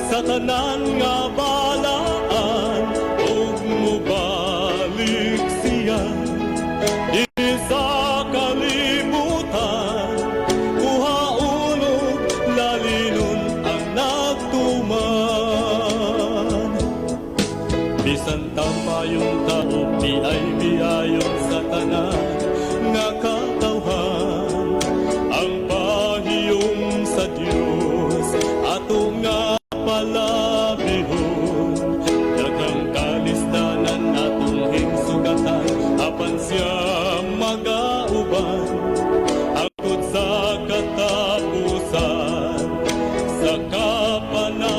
Sa tanan nga balaan ug mubalik siya dinhi sa kalibutan, kuhaon ug lalinon ang nagtuman. Bisan tampayon ta o biay-biayon sa tanan nga katawhan, ang pahiyom sa Dios ato nga palabihon. Daghang kalisdanan atong hingsugatan, apan siya magauban hangtod sa katapusan sa kapanahunan.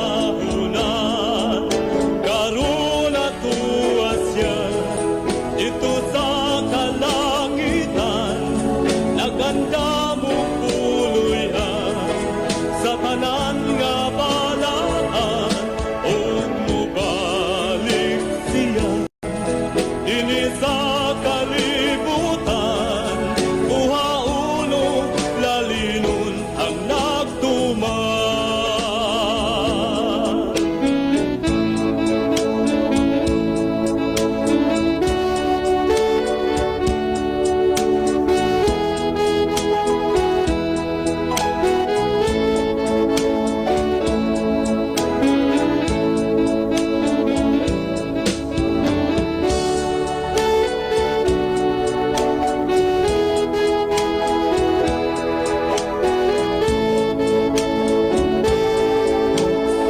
Karon atuwa siya didto sa kalangitan, nagandam og puloy-an sa tanan nga balaan ug mubalik siya dinhi sa kalibutan, kuhaon ug lalinon ang nagtuman.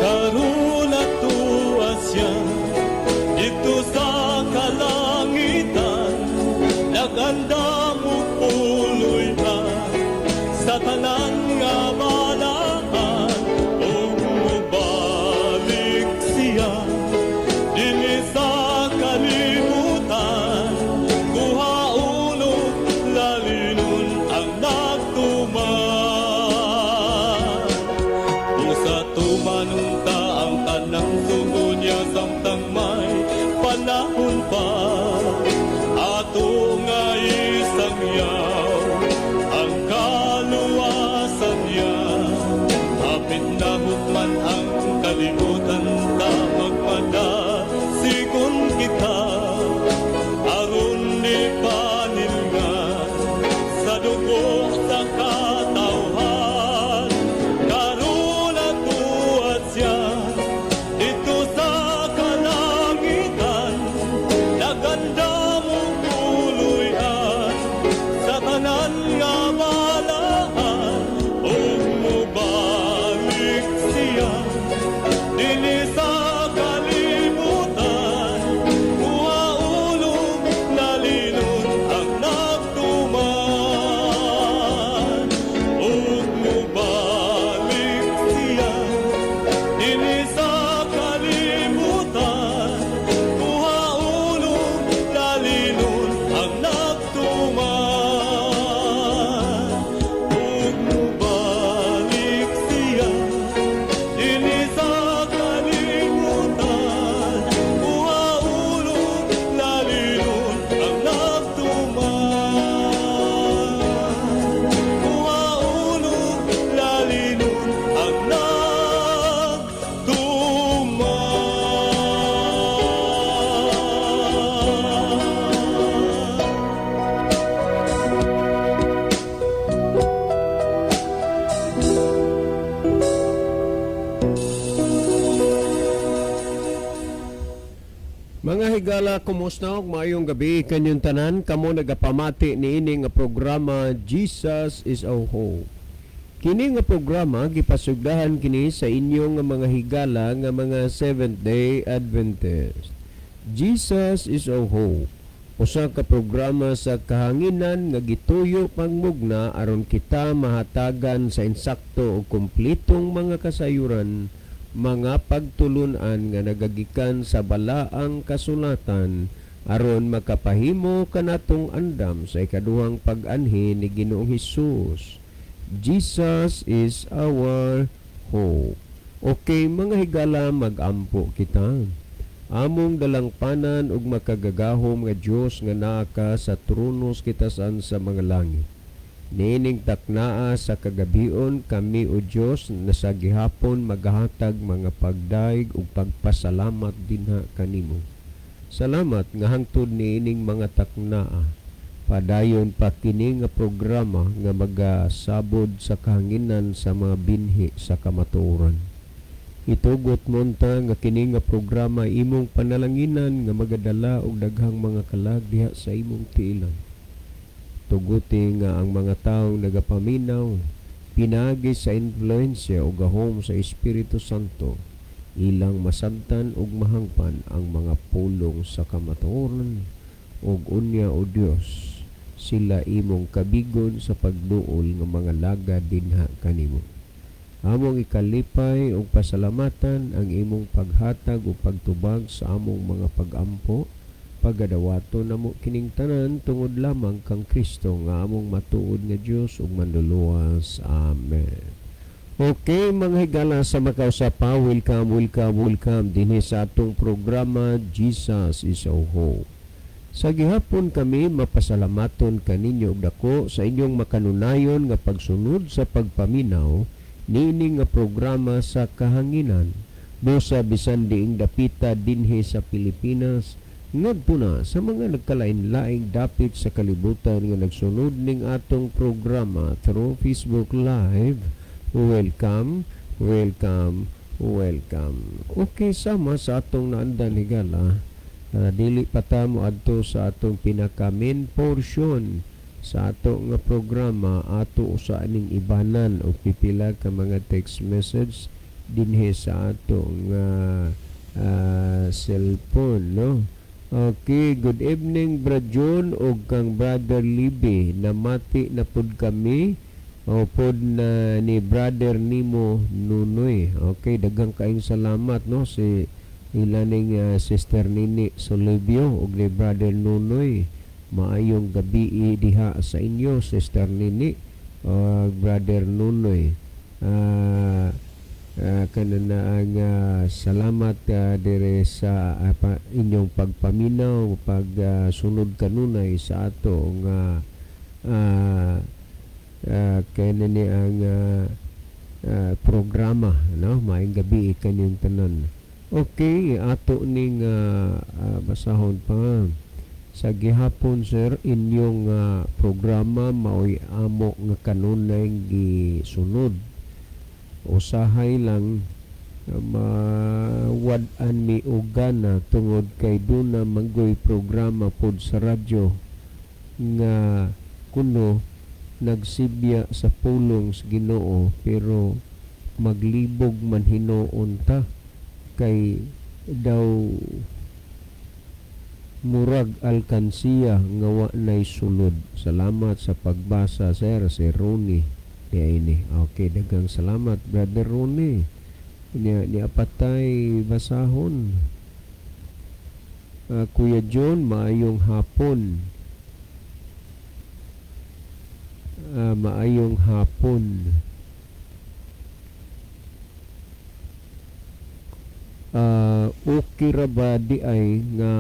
Karon atuwa siya didto sa kalangitan, nagandam og puloy-an sa tanan nga balaan ug mubalik siya dinhi sa kalibutan, kuhaon ug lalinon ang nagtuman. Busa tumanon ta ang tanang sugo niya samtang may panahon pa, ato nga isangyaw ang kaluwasan niya. Hapit na hukman ang kalibutan ta, magpadasigon kita aron di panilngan sa dugo sa katawhan. Karon atuwa siya didto sa kalangitan, nagandam og puloy-an sa tanan nga balaan ug mubalik siya dinhi sa kalibutan, kuhaon ug lalinon ang nagtuman ug mubalik siya dinhi sa kalibutan, kuhaon ug lalinon ang nagtuman ug mubalik siya dinhi sa kalibutan, kuhaon ug lalinon ang nagtuman, kuhaon ug lalinon ang nagtuman. Mga higala, kumusta og maayong gabi kanyong tanan? Kamo nagapamati niini nga programa, Jesus is Our Hope. Kini nga programa gipasugdahan kini sa inyong nga mga higala nga mga Seventh Day Adventist. Jesus is Our Hope. Usa ka programa sa kahanginan nga gituyo pangmugna aron kita mahatagan sa insakto ug kumpletong mga kasayuran, mga pagtulunan nga nagagikan sa balaang kasulatan aron makapahimo kanatong andam sa ikaduhang pag-anhi ni Ginoong Hesus. Jesus is our hope. Okay, mga higala, magampo kita. Among dalangpanan ug makagagahom nga Dios nga naa ka sa trono sa kitasan sa mga langit. Niining taknaa sa kagabion kami, O Dios, na sa gihapon magahatag mga pagdaig ug pagpasalamat dinha kanimo. Salamat nga hangtod niining mga taknaa padayon pa kini nga programa nga magasabod sa kahanginan sa mga binhi sa kamatuoran. Itugot mo unta nga kini nga programa imong panalanginan nga magadala og daghang mga kalag diha sa imong tiilan. Tuguti nga ang mga taong nagapaminaw pinaagi sa influensya o gahom sa Espiritu Santo, ilang masabtan ug mahangpan ang mga pulong sa kamatuoran, ug unya, O Dios, sila imong kabigon sa pagduol nga mga laga dinha kanimo. Among ikalipay ug pasalamatan ang imong paghatag ug pagtubag sa among mga pagampo. Pagadawaton namo kining tanan tungod lamang kang Kristo nga among matuod nga Dios ug Manluluwas. Amen. Okay, mga higala sa makausapa, welcome, welcome, welcome dinhi sa atong programa Jesus is Our Hope. Sa gihapon kami mapasalamaton kaninyo og dako sa inyong makanunayon nga pagsunod sa pagpaminaw niini nga programa sa kahanginan, busa bisan diing dapita dinhi sa Pilipinas ngadto na sa mga nagkalain-laing dapit sa kalibutan nga nagsunod ning atong programa through Facebook Live. Welcome, welcome, welcome. Okay, sama sa atong naandan, higala, dili pa ta mo adto sa atong pinaka main portion sa ato nga programa, ato usa ning ibanan og pipila ka mga text message dinhi sa ato nga cellphone, no? Okay, good evening, Brad John ug kang Brother Libby. Namati na pud kami o pod na ni brother nimo Nunoy. Okay, daghang kaayong salamat, no, si ilaning Sister Nini Solibio ug ni Brother Nunoy. Maayong gabi diha sa inyo, Sister Nini ug Brother Nunoy. Kanana ang salamat dire sa inyong pagpaminaw, pag sunod kanunay sa ato nga kanani ang programa, no? Maayong gabi kanyang tanan. Okay, ato ning basahon pa. Sa gihapon, sir, inyong programa maoy amo nga kanunay gisunod. Usahay lang mawad-an mi og gana tungod kay duna manggoy programa pod sa radyo nga kuno nagsibya sa pulong sa Ginoo, pero maglibog man hinuon ta kay daw murag alkansiya nga wa nay sulod. Salamat sa pagbasa, sir. Si Ronnie diay ni. Okay, daghang salamat, Brother Ronnie. Niya niya patay basahon. Kuya John, maayong hapon. Maayong hapon. Okay ra ba di ay nga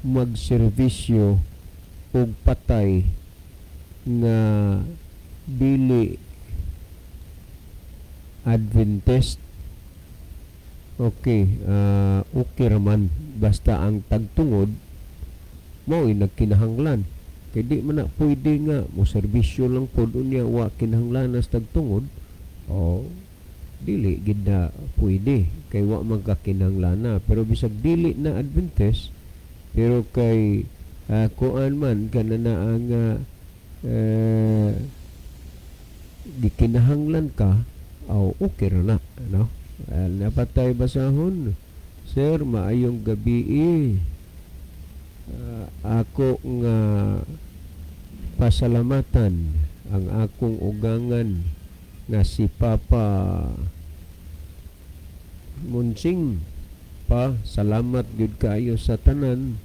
magserbisyo og patay nga dili Adventist? Okay, okay raman basta ang tagtungod mao nagkinahanglan. Kay di man na pwede nga mo serbisyo lang pod unya wa kinahanglan sa tagtungod. Oh, dili gid na pwede kay wa man ka kinahanglan. Pero bisag dili na Adventist, pero kay kuan man kanana ang gikinahanglan ka, aw okay ra na, no? Dapat tayo basahon. Sir, maayong gabi. Ako nga pasalamatan ang akong ugangan nga si Papa Munsing pa. Salamat gyud kaayo sa tanan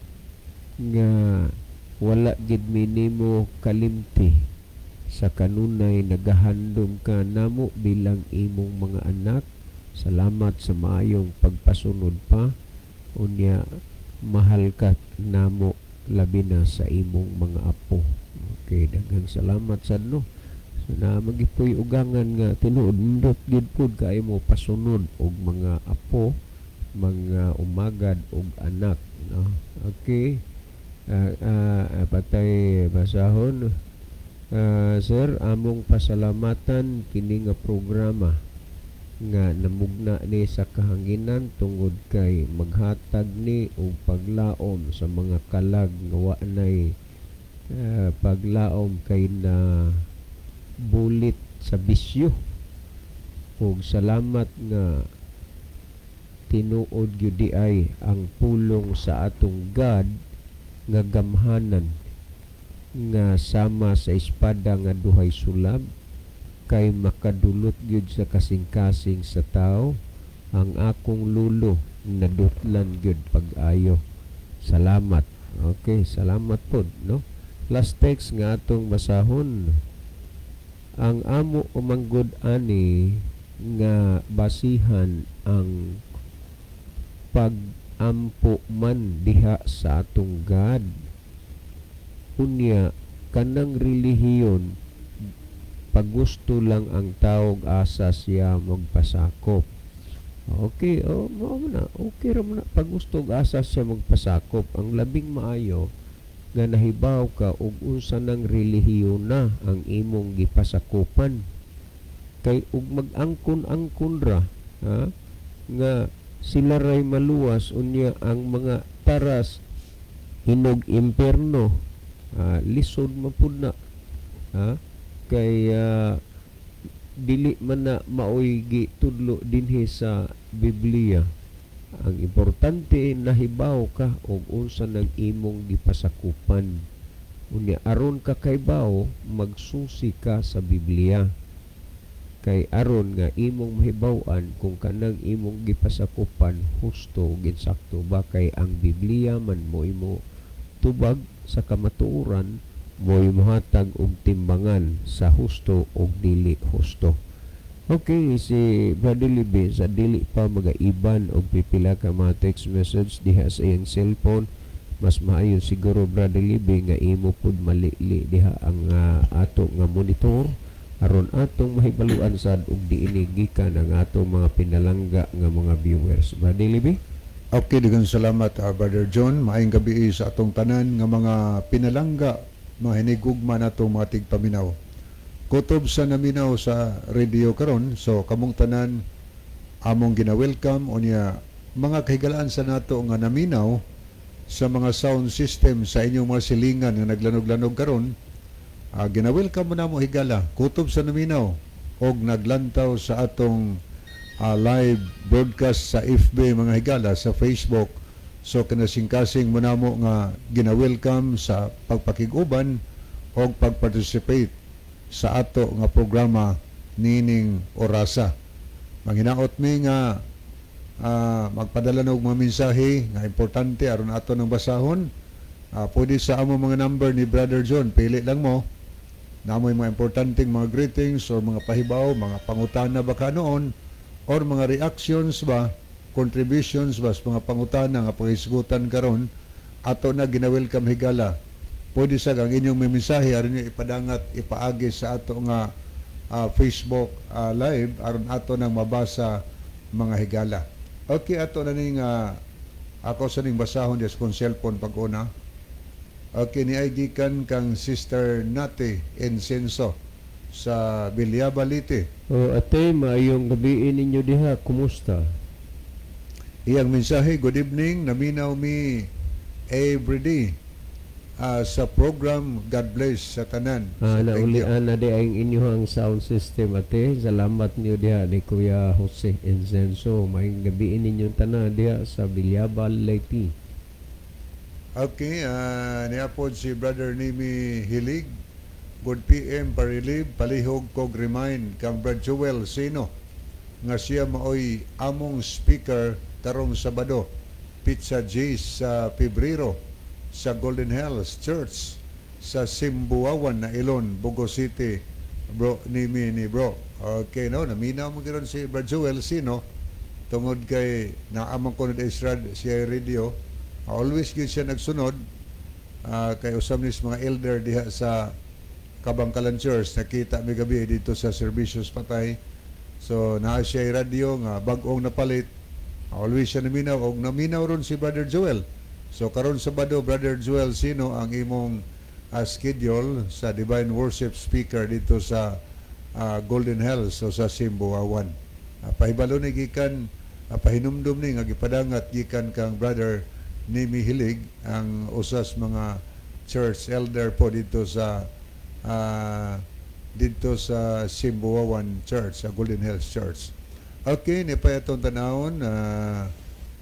nga wala gid minimo kalimti sa kanunay nagahandom ka namo bilang imong mga anak. Salamat sa maayong pagpasunod pa. Unya mahal ka namo labi na sa imong mga apo. Okay, daghang salamat sad, no. So naa man gyud ugangan nga tinuod nindot gyud pud kaayo mo pasunod og mga apo, mga umagad og anak, no. Okay. Patay basahon. Sir, among pasalamatan kini nga programa nga namugna ni sa kahanginan tungod kay maghatag ni og paglaom sa mga kalag nga wa nay paglaom kay na bulit sa bisyo, ug salamat nga tinuod gyud diay ang pulong sa atong God nga gamhanan nga sama sa espada nga duhay sulab kay makadulot gyud sa kasing-kasing sa tao. Ang akong lulo nadutlan gyud pag-ayo. Salamat. Okay, salamat pod, no. Last text nga atong basahon: ang amo umanggod ani nga basihan ang pag-ampo man diha sa atong God. Unya kanang relihiyon, pagusto lang ang tawog asa siya magpasakop. Okay, oh, mao man na. Okay ra man na pagusto og asa siya magpasakop. Ang labing maayo nga nahibaw ka og unsa nang relihiyon na ang imong gipasakopan. Kay ug mag-angkon-angkon ra, ha, nga sila ray maluwas unya ang mga taras hinog imperno, lisod man pud na, ha, kay dili man na maoy gitudlo dinhi sa Biblia. Ang importante, nahibaw ka og unsa nang imong gipasakupan. Unya aron ka kahibaw, magsusi ka sa Biblia kay aron nga imong mahibaw-an kung kanang imong gipasakupan husto ug insakto ba, kay ang Biblia man mo imo tubag sa kamatuoran, mo'y mohatag og timbangan sa husto ug dili husto. Okay, si Brother Libe sa dili pa magaiban og pipila ka mga text message diha sa iyang cellphone. Mas maayo siguro, Brother Libe, nga imo pud malili diha ang ato nga monitor aron atong mahibaluan sad og diini gikan ang atong mga pinalangga nga mga viewers. Brother Libe? Okay, daghang salamat, Brother John. Maayong gabi sa atong tanan nga mga pinalangga, mga hinigugma natong mga tigpaminaw. Kutob sa naminaw sa radio karon, so kamong tanan among gina-welcome. Unya mga kahigalaan sa nato nga naminaw sa mga sound system sa inyong mga silingan nga naglanog-lanog karon, gina-welcome mo namo, higala. Kutob sa naminaw og naglantaw sa atong live broadcast sa FB, mga higala, sa Facebook. So kinasingkasing mo namo nga gina-welcome sa pagpakig-uban og pag-participate sa ato nga programa nining orasa. Manghinaot mi nga magpadala og mga mensahe nga importante aron ato nang basahon. Pwede sa amo mga number ni Brother John, pili lang mo. Namoy mga importanteng mga greetings or mga pahibaw, mga pangutana baka noon, or mga reactions ba, contributions ba sa mga pangutana nga paghisgutan karon, ato na gina-welcome, higala. Pwede sa ang inyong may mensahe aron inyo ipadangat, ipaagi sa ato nga Facebook live aron ato nang mabasa, mga higala. Okay, ato na ning ako sa ning basahon des kong cellphone pag-una. Okay, ni ay gikan kang Sister Nati Incenso sa Villaba, Leyte. O ate, maayong gabi ninyo diha. Kumusta? Iyang mensahe, "Good evening, naminaw mi every day sa program. God bless sa tanan." Ah, So, thank you. Naulian na di ang inyong sound system, ate. Salamat niyo diha ni Kuya Jose Incenso. Maayong gabi ninyong tanan diha sa Villaba, Leyte. Okay, niapod si Brother Nimi Hilig. "Good PM, parilib, palihog kog remind kang Brad Joel Sino nga siya maoy among speaker karong Sabado, Petsa G sa Pebrero sa Golden Hills Church sa Simbuawan na Ilon, Bogo City. Bro Nimi ni bro." Okay, no, naminaw mo giron si Brad Joel Sino tungod kay naamang ko na siya radio. Always gyud siya nagsunod. Kay usab ni sa mga elder diha sa Kabangkalan Church, nakita mi gabi dito sa serbisyo sa patay. So naa siya radyo nga bag-ong napalit. Always siya naminaw og naminaw ron si Brother Joel. So karon Sabado, Brother Joel, sino ang imong schedule sa Divine Worship speaker dito sa Golden Hills o sa Simbuawan? Pahibalo ni gikan, pahinumdum ni nga gipadangat gikan kang Brother Nimi Hilig, ang usas mga church elder po dito sa Simbuawan Church, sa Golden Hills Church. Okay, ni pa itong tanawon,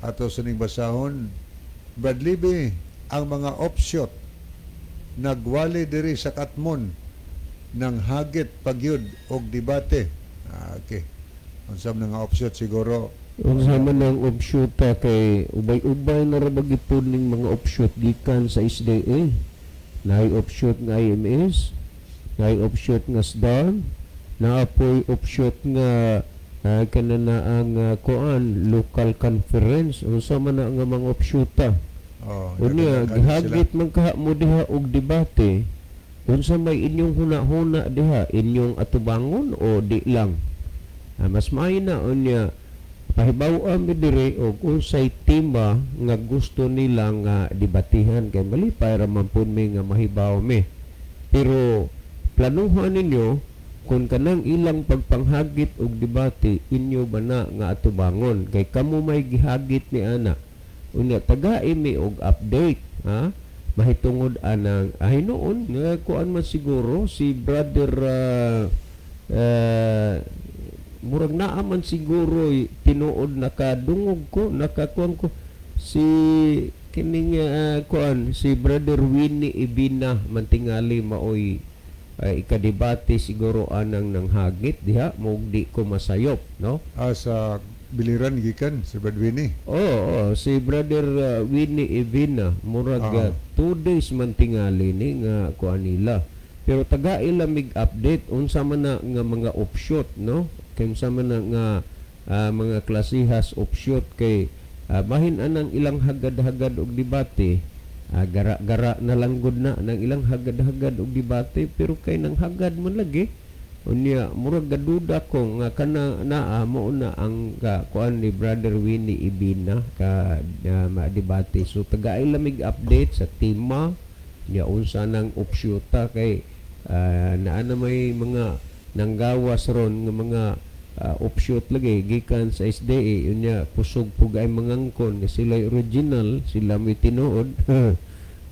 ato sa ning basahon. Brad Libby, ang mga offshoot nagwali diri sa Katmon ng hagit pagyud og debate. Okay. Unsa man nga offshoot siguro? Unsa man ang offshoot ta, kay ubay-ubay na ra ba gipud ning mga offshoot gikan sa SDA. Naay offshoot nga IMS, naay offshoot nga SDAR, naapoy offshoot nga kana na ang kuan, local conference. Unsa man na nga mga offshoot ta? Oh, Unya, nagkakalit sila. gihagit man kaha mo diha og debate. Unsa may inyong huna-huna diha, inyong atubangon o di lang? Mas maayo na unya pahibaw mi diri og unsay tema nga gusto nila nga debatihan, kay malipay ra man pud mi nga mahibaw mi. Pero planuhan ninyo kung kanang ilang pagpanghagit og debate, inyo ba na nga atubangon, kay kamo may gihagit ni ana. Unya tagai mi og update, ha, mahitungod anang ay noon nga kuan man siguro si Brother murag naa man siguro tinuod nakadungog ko, nakakuan ko si kining kuan, si Brother Winnie Ibina mantingali maoy ay ikadebate siguro anang nanghagit diha, mog di ko masayop, no? Sa Biliran gikan si Brad Winnie. Oo, si Brother Winnie Evina, murag 2 days man tingali ni nga kuan nila. Pero taga mig update unsa man na nga mga offshoot, no? Kay unsa man na nga mga klasihas offshoot, kay bahin anang ilang hagad-hagad og debate, gara-gara na lang gud na nang ilang hagad-hagad og debate, pero kay nang hagad man lagi. Unya murag gaduda ko nga kana naa mo na ang ka, kuan ni Brother Winnie Ibina ka ma-debate. So taga lamig update sa tema nya, unsa nang offshoota, kay naa na may mga nanggawas ron nga mga offshoot lagi gikan sa SDA. Unya kusog pug ay mangangkon nga sila original, sila may tinuod.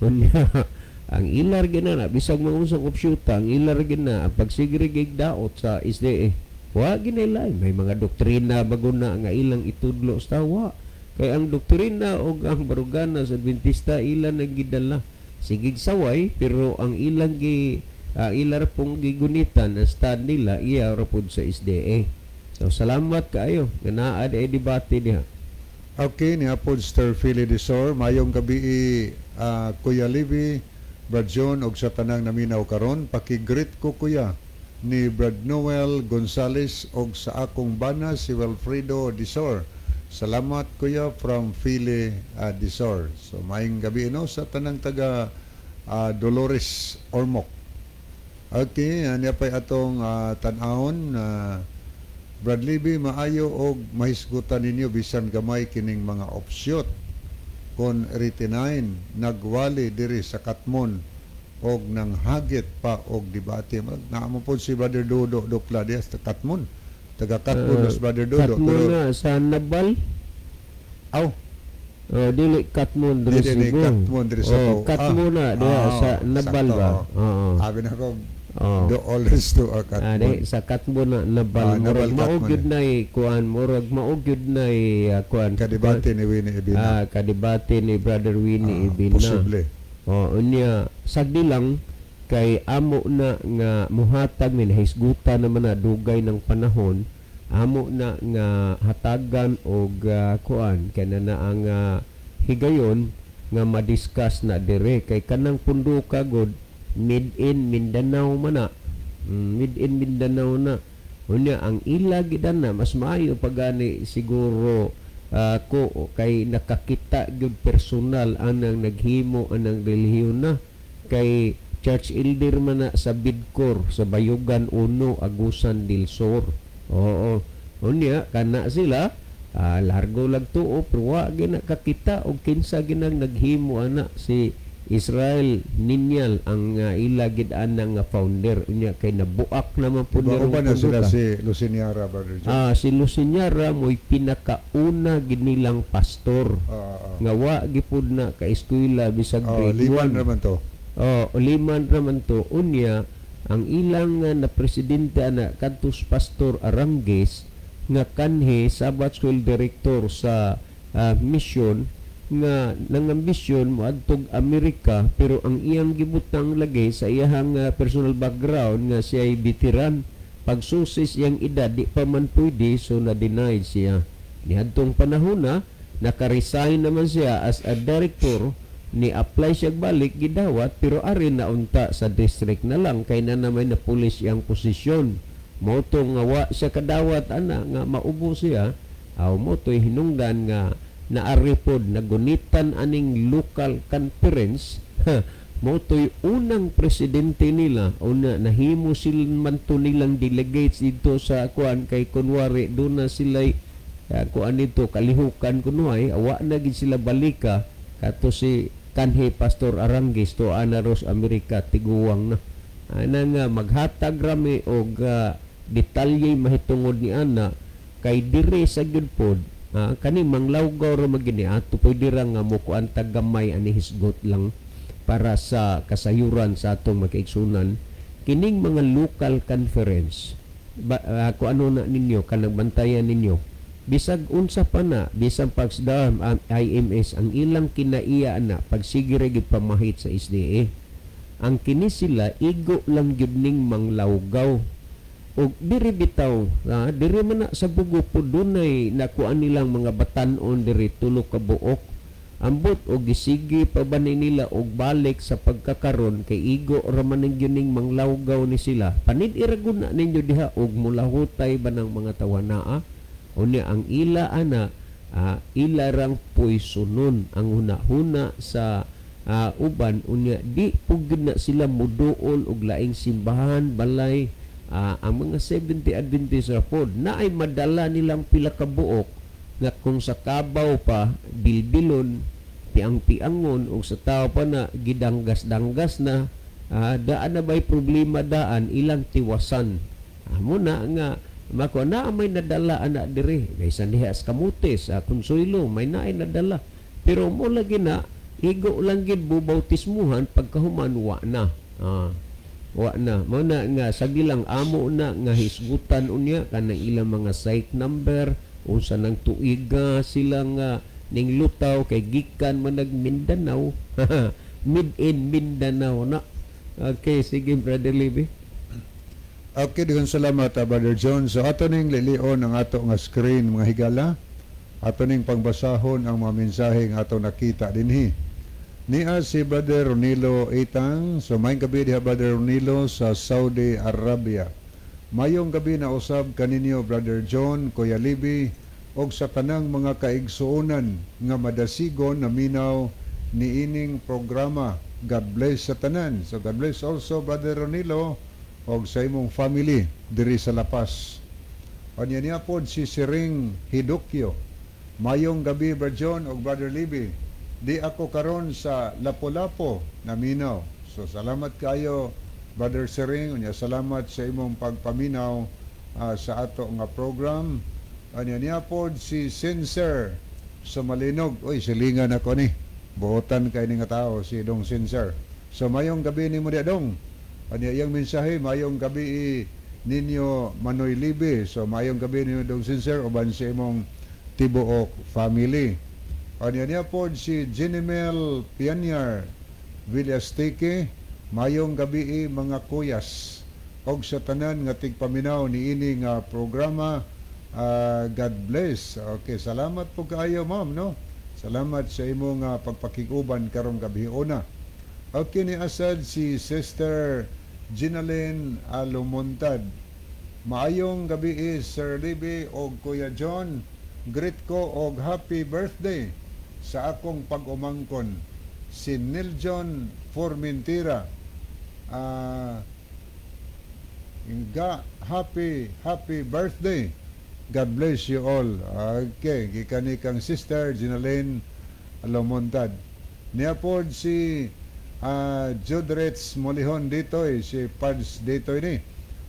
Unya ang ilar gina na bisag mga unsang offshoot, ang ilar gina pagsigrig daot sa SDA, wa ginilay may mga doktrina bago na nga ilang itudlo sa tawa, kay ang doktrina og ang barugana sa Adventista ila nagidala sigig saway, pero ang ilang gi ilar pong gigunitan ang stand nila iya ra pod sa SDA. So salamat kaayo nga naa di debate diha. Okay, ni Apod Sir Philly Desor, mayong gabi, Kuya Libby, Brad John og sa tanang naminaw karon. Paki-greet ko, kuya, ni Brad Noel Gonzales og sa akong bana si Wilfredo Desor. Salamat, kuya, from Philly Desor. So maayong gabi no sa tanang taga Dolores, Ormoc. Okay, anya pa'y atong tan-awon. Brad Libby, maayo og mahisgutan ninyo bisan gamay kining mga offshoot kon 89 nagwali diri sa Katmon og nang hagit pa og debate. Naa mo pod si Brother Dodo Dupla diya sa Katmon. Taga Katmon si Brother Dodo. Katmon Pero, na sa Nabal. Aw, Oh, dili Katmon diri Dili, Cebu. Katmon diri sa Oh, Katmon na diha sa Nabal sakto, ba? oh. Oo. Abi na ko, Oo. do always do a Ah, Katmon. di, sa Katmon na Nabal. Ah, Nabal Murag mao Katmon gyud eh. nay kuan, murag mao gyud nay kuan. Kadebate ni Winnie Ibina. Ah, kadebate ni Brother Winnie Ibina. Posible. Oh, unya sagdi lang kay amo na nga muhatag mi, nahisgutan naman na dugay ng panahon, amo na nga hatagan og kuan kana na ang higayon nga madiscuss na dire, kay kanang punduka god made in Mindanao man na. Made in Mindanao na. Unya ang ila gidan na mas maayo pagani siguro. Ko kay nakakita gyud personal anang naghimo anang relihiyon na kay church elder man na sa Bidcor sa Bayugan 1, Agusan del Sur. Oo. Unya kana sila largo lag tuo, pero wa gyud nakakita og kinsa ginang naghimo ana. Si Israel Ninyal ang ila gid ana nga founder. Unya kay nabuak naman po Diba, ni uban na sila punduka. Si Luciniara, Brother John. Si Luciniara mo'y pinakauna gid nilang pastor nga wa gipud na ka-eskwela bisag grade Liman 1. naman to. Oh, liman raman to. Unya ang ilang nga na presidente ana kadtos Pastor Arangues nga kanhi Sabbath School director sa mission nga nangambisyon moadtog Amerika, pero ang iyang gibutang lagi sa iyang personal background nga siya ay veteran, pagsusis iyang edad di pa man pwede, so na denied siya. Niadtong panahon na naka-resign naman siya as a director, ni apply siya balik, gidawat, pero ari na unta sa district na lang kay na naman na pulis iyang posisyon. Mao to nga wa siya kadawat ana nga maubo siya. Aw, mo to'y hinungdan nga naari pod nagunitan aning local conference. Mo to'y unang presidente nila. Una nahimo sila man to nilang delegates dito sa kuan kay kunwari doon na sila kuan nito kalihukan kunuhay, awa na gid sila balika kato si kanhi Pastor Arangues to anaros Amerika, tiguwang na ana nga maghatag rami og detalye mahitungod ni ana kay dire sa gyud pod kani manglawgaw ra magini ato, pwede ra nga mo kuan tag gamay ani, hisgot lang para sa kasayuran sa atong makaigsunan. Kining mga local conference ba, kung ano na ninyo kanang bantayan ninyo, bisag unsa pa na, bisan pag ang IMS, ang ilang kinaiya na pagsige ra gyud pamahit sa SDA. Ang kini sila igo lang gyud ning manglawgaw og diri bitaw, diri man na sa Bugo po dunay nakuan nilang mga batan-on diri, tulo ka buok. Ambot og gisigi pa ba ni nila og balik sa pagkakaron kay igo ra man ang gyud ning manglawgaw ni sila. Panid iragun na ninyo diha og mulahutay ba ng mga tawanaa. Unya ang ila ana, ila rang poisonon ang hunahuna sa uban. Unya di pugid na sila muduol og laing simbahan balay. Ang mga 70 Adventist ra pod na ay madala nilang pila ka buok nga kung sa kabaw pa bilbilon, piang-piangon, o sa tao pa na gidanggas-danggas na, daan na ba'y problema daan ilang tiwasan. Muna nga mako na may nadala ana dire bisan diha sa Camotes, sa Consuelo, may naay nadala, pero mo lagi na igo lang gid bubautismuhan, pagkahuman wa na. Wa na. Mo na nga sagilang amo na nga hisgutan unya kanang ilang mga site number, unsa nang tuiga sila nga ning lutaw kay gikan man nag Mindanao, mid in Mindanao na. Okay, sige, Brother Libby. Okay, daghang salamat, Brother John. So ato ning lilion ang ato nga screen, mga higala. Ato ning pangbasahon ang mga mensahe nga ato nakita dinhi. Nia si Brother Ronilo Itang. So maayong gabi diha, Brother Ronilo, sa Saudi Arabia. Mayong gabi na usab kaninyo, Brother John, Kuya Libby, og sa tanang mga kaigsuonan nga madasigon na minaw niining programa. God bless sa tanan. So God bless also, Brother Ronilo, og sa imong family diri sa Lapas. Unya niya pod si Siring Hidukyo. Mayong gabi, Brother John og Brother Libby. Di ako karon sa Lapu-Lapu naminaw. So salamat kayo, Brother Siring, unya salamat sa imong pagpaminaw sa ato nga program. Unya niya pod si Sincer sa Malinog. Uy, silingan ako ni. Buotan kay ni nga tao si Dong Sincer. So mayong gabi nimo diya, Dong. Unya iyang mensahe, mayong gabi ninyo, Manoy Libe. So mayong gabi ninyo, Dong Sincer, uban sa imong tibuok family. Unya niya pod si Jenimel Pianyar Villastike, mayong gabi mga kuyas og sa tanan nga tigpaminaw niini nga programa. God bless. Okay, salamat po kaayo, ma'am, no. Salamat sa imong pagpakiguban karong gabi una. Okay, ni asad si Sister Ginalyn Alumontad. Maayong gabi, Sir Libby og Kuya John. Greet ko og happy birthday sa akong pag-umangkon, si Niljon Formentira. Nga happy happy birthday. God bless you all. Okay, gikan ni kang Sister Ginaline Lomontad. Niya pod si Judrets Molihon dito eh, si Pads dito ini.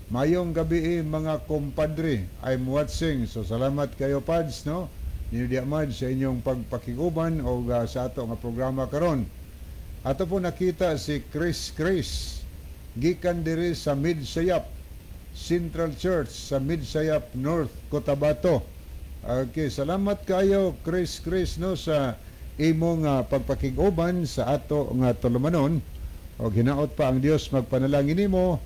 Mayong gabi eh, mga kumpadre. I'm watching. So salamat kayo, Pads, no? Ninyo man sa inyong pagpakiguban o sa ato nga programa karon. Ato po nakita si Chris Chris gikan diri sa Midsayap Central Church sa Midsayap North, Cotabato. Okay, salamat kayo, Chris Chris, no, sa imong pagpakiguban sa ato nga tulumanon og hinaot pa ang Dios magpanalangin nimo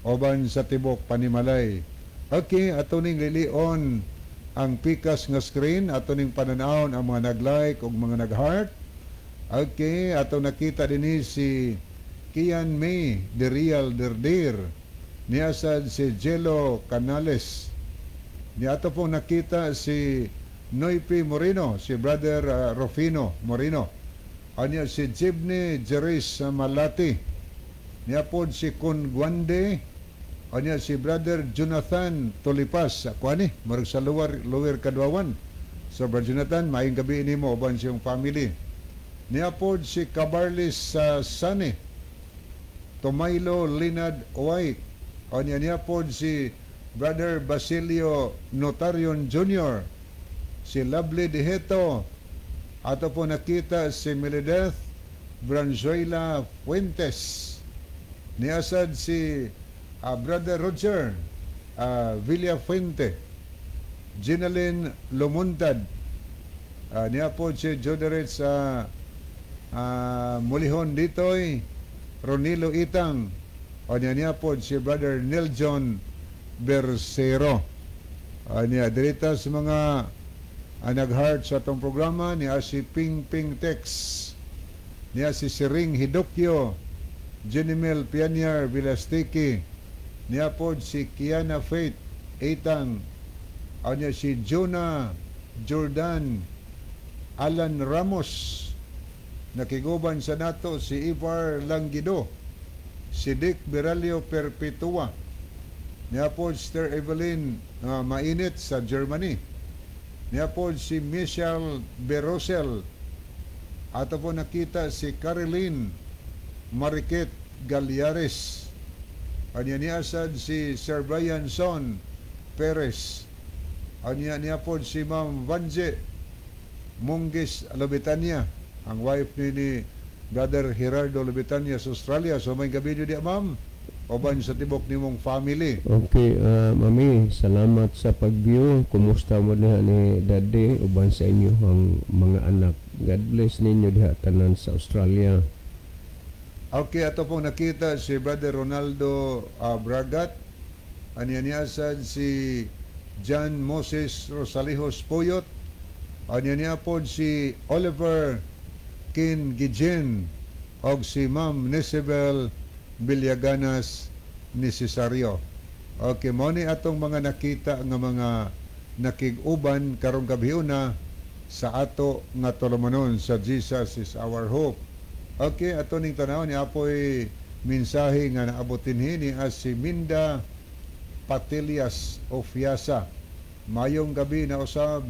uban sa tibok panimalay. Okay, ato ning lilion ang pikas nga screen, ato ning pananawon ang mga nag-like ug mga nag-heart. Okay, ato nakita dinhi si Kian May de Real Derdir. Niasad si Jello Canales. Ni ato pong nakita si Noypi Moreno, si Brother Rufino Moreno. Anya si Jibney Jeris Malati. Niya pod si Kun Guande. Anya si Brother Jonathan Tulipas. Ako ani, murag sa Lower Kadwawan. So Brother Jonathan, maayong gabi nimo uban siyang family. Niya pod si Cabarlis sa Sani. Tomaylo Linad White. Anya niya pod si Brother Basilio Notarion Jr. Si Lovely Diheto. Ato po nakita si Melideth Branzuela Fuentes. Niasad si Brother Roger Villafuente. Ginaline Lumuntad. Niya po si Joderet sa Mulihon Ditoy. Ronilo Itang. O niya po si Brother Neil John Bersero. Niya, dirita sa mga nag-heart sa atong programa, niya si Ping Ping Tex. Niya si Siring Hidokyo, Jenimel Pianier Vilastiki. Niya po si Kiana Faith Itang. Niya si Jonah Jordan Alan Ramos. Nakiguban sa nato si Ivar Langido, si Dick Beralio Perpetua. Niya po Sister Evelyn Mainit sa Germany. Niya po si Michelle Berosel. Ato po nakita si Caroline Mariquet Galliares. Anya niya sad si Sir Brian Son Perez. Anya niya po si Ma'am Vanje Munggis Lobitania, ang wife ni Brother Gerardo Lobitania sa Australia. So maayong gabi niyo di, ma'am. Uban sa tibok nimong family. Okay, mami, salamat sa pag-view. Kumusta mo diha ni Daddy uban sa inyo ang mga anak. God bless ninyo diha tanan sa Australia. Okay, ato pong nakita si Brother Ronaldo Bragat. Anya niya sad si John Moses Rosalijos Puyot. Anya niya po si Oliver Kin Gijen og si Ma'am Nisabel Villaganas Necesario. Okay, mo ni atong mga nakita nga mga nakig-uban karong gabiuna sa ato nga tulumanon sa Jesus is Our Hope. Okay, ato ning tanaw ni apoy mensahe nga naabot dinhi ni as si Minda Patilias Ofiasa. Mayong gabi na usab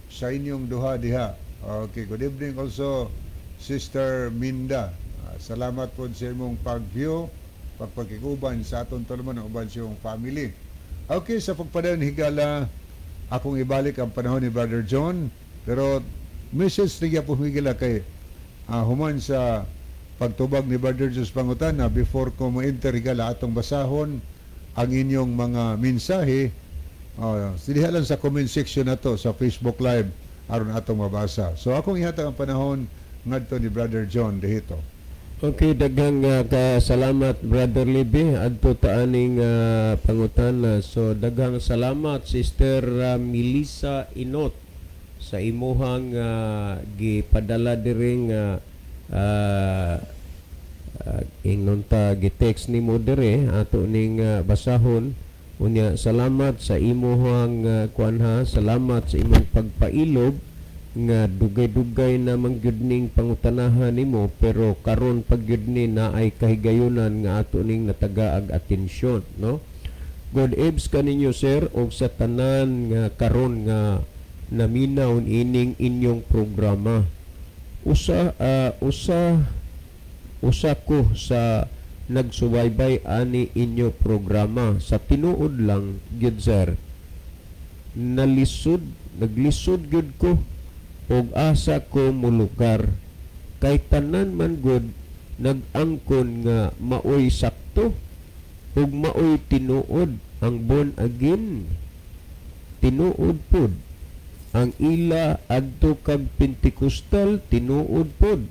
sa inyong duha diha. Okay, good evening also, Sister Minda. Salamat po sa imong pag-view, pagpagkiguban sa atong tulumanon uban sa iyong family. Okay, sa pagpadayon, higala, akong ibalik ang panahon ni Brother John. Pero message niya po, higala, kay human sa pagtubag ni Brother John sa pangutana, before ko mo-enter, higala, atong basahon ang inyong mga mensahe. Diha lang sa comment section na to sa Facebook Live aron atong mabasa. So akong ihatag ang panahon ngadto ni Brother John dihito. Okay, daghang kasalamat, Brother Libby, adto ta aning pangutana. So daghang salamat, Sister Melissa Inot, sa imuhang gipadala diri nga ingnon ta gi-text nimo dire ato ning basahon. Unya, salamat sa imuhang kuan ha, salamat sa imong pagpailob nga dugay-dugay na man gyud ning pangutanahan nimo, pero karon pag gyud ni na ay kahigayunan nga ato ning natagaag atensyon, no? God ebs kaninyo, sir, og sa tanan nga karon nga naminaw ining inyong programa. Usa usa usa ko sa nagsubaybay ani inyo programa. Sa tinuod lang gyud, sir, nalisod, naglisod gyud ko og asa ko mulugar kay tanan man gud nag-angkon nga maoy sakto ug maoy tinuod. Ang born again tinuod pod, ang ila adto kag Pentecostal tinuod pod,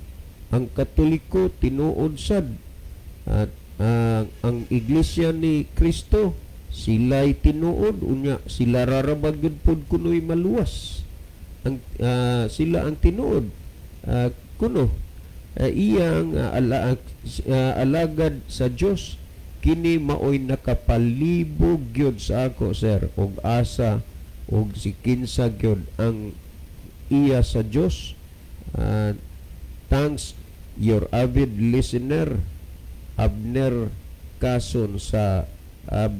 ang Katoliko tinuod sad, at ang Iglesia ni Kristo sila'y tinuod. Unya sila ra ba gyud pod kuno'y maluwas, ang sila ang tinuod kuno iyang alagad sa Dios. Kini maoy nakapalibog gyud sa ako, sir, og asa og si kinsa gyud ang iya sa Dios. Thanks, your avid listener, Abner Cason sa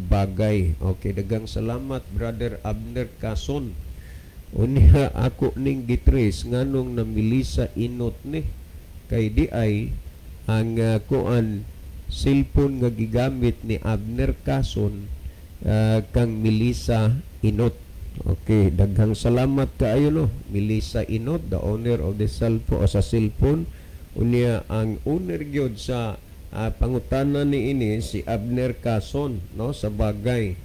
Bagay. Okay, daghang salamat, Brother Abner Cason. Unya ako ning gitrace nganong namilisa inot ni, kay di ay ang kuan, cellphone nga gigamit ni Abner Cason kang Melissa Inot. Okay, daghang salamat kaayo, no. Melissa Inot, the owner of the cellphone o sa cellphone. Unya ang owner gyud sa pangutana ni ini si Abner Cason, no, sa Bagay.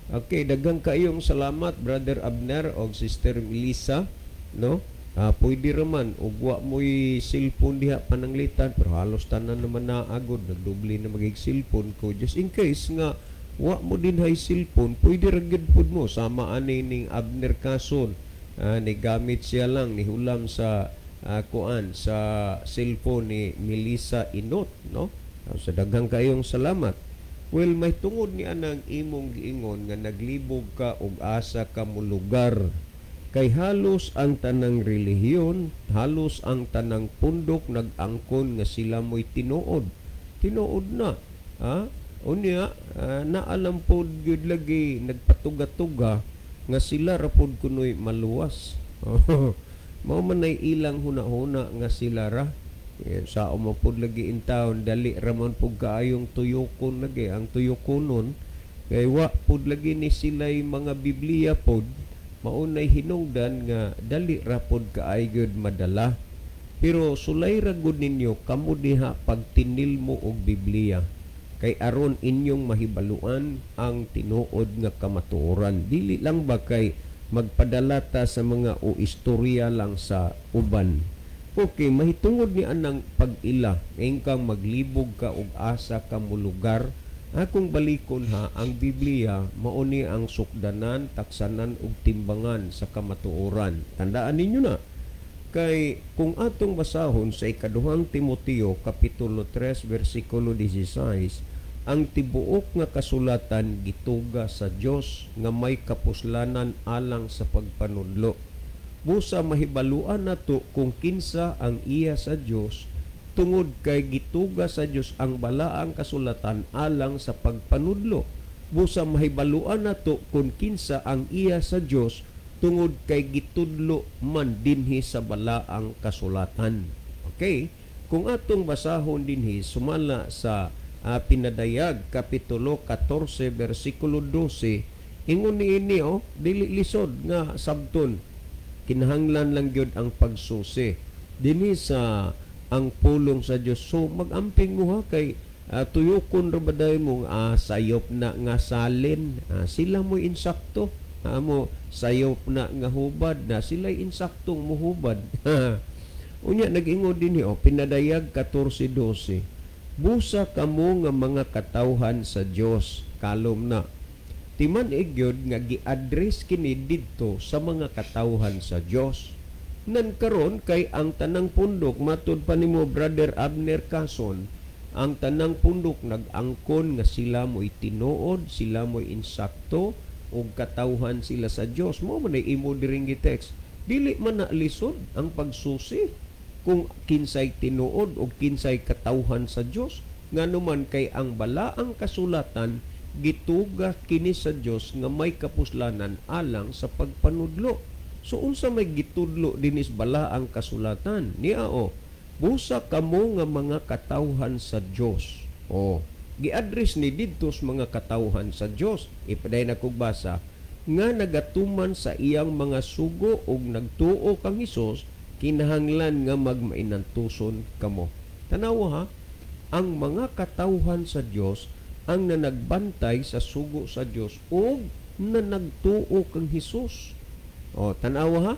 Okay, daghang kaayong salamat, Brother Abner og Sister Melissa, no? Pwede raman og wa mo'y cellphone diha pananglitan, pero halos tanan naman naagod, nagdoble na magig cellphone ko. Just in case nga wa mo dinhay cellphone, pwede ra gyud pud mo sama ani ning Abner Cason. Ni gamit siya lang ni hulam sa kuan, sa cellphone ni Melissa Inot, no? Sa daghang kayong salamat. Well, may tungod ni anang imong giingon nga naglibog ka og asa ka molugar. Kay halos ang tanang relihiyon, halos ang tanang pundok nag-angkon nga sila mo'y tinuod. Tinuod na. Ha? Unya, naalam pod gyud lagi nagpatuga-tuga nga sila ra pod kuno'y maluwas. Mao man nay ilang huna-huna nga sila ra. Eh, sa mo pod lagi in town, dali ra man pud kaayong tuyokon lagi ang tuyokonon kay wa pod lagi ni sila'y mga Biblia pod, maunay hinungdan nga dali ra pod kaayo gyud madala. Pero sulay ra gud ninyo kamo diha pagtinil mo og Biblia kay aron inyong mahibaluan ang tinuod nga kamatuoran. Dili lang ba kay magpadala ta sa mga o istorya lang sa uban. Okay, mahitungod ni anang pag-ila, ngayon kang maglibog ka og asa ka molugar, akong balikon ha, ang Biblia mauni ang sukdanan, taksanan ug timbangan sa kamatuoran. Tandaan ninyo na. Kay kung atong basahon sa Ikaduhang Timoteo kapitulo 3 bersikulo 16, ang tibuok nga kasulatan gituga sa Dios nga may kapuslanan alang sa pagpanudlo. Busa mahibaluan nato kung kinsa ang iya sa Dios tungod kay gituga sa Dios ang balaang kasulatan alang sa pagpanudlo. Busa mahibaluan nato kung kinsa ang iya sa Dios tungod kay gitudlo man dinhi sa balaang kasulatan. Okay? Kung atong basahon dinhi sumala sa Pinadayag kapitulo 14 bersikulo 12, ingon niini oh, dili lisod nga sabton, kinahanglan lang gyud ang pagsusi dinhi sa ang pulong sa Dios. So magamping mo ha, kay tuyokon ra ba dayon mo sayop na nga salin, sila mo insakto mo sayop na nga hubad na sila insaktong muhubad. Unya nag-ingon dinhi oh, Pinadayag 14:12, "Busa kamo nga mga katawhan sa Dios." Kalom na. Timan gyud nga gi-address kini didto sa mga katawhan sa Dios. Nan karon kay ang tanang pundok, matud pa nimo, Brother Abner Cason, Ang tanang pundok nag-angkon nga sila mo'y tinuod, sila mo'y insakto ug katawhan sila sa Dios. Mao man ay imo diring gi-text. Dili man na lisod ang pagsusi kung kinsay tinuod o kinsay katawhan sa Dios, ngano man kay ang balaang kasulatan gituga kini sa Dios nga may kapuslanan alang sa pagpanudlo. So unsa may gitudlo dinis balaang kasulatan? Niya o, busa kamo nga mga katawhan sa Dios. O, gi-address ni didto sa mga katawhan sa Dios. Ipaday na kog basa nga nagatuman sa iyang mga sugo ug nagtuo kang Hesus, kinahanglan nga magmainantuson kamo. Tanawa ha, ang mga katawhan sa Dios ang nanagbantay sa sugo sa Dios ug nanagtuo kang Hesus. O, tanawa ha.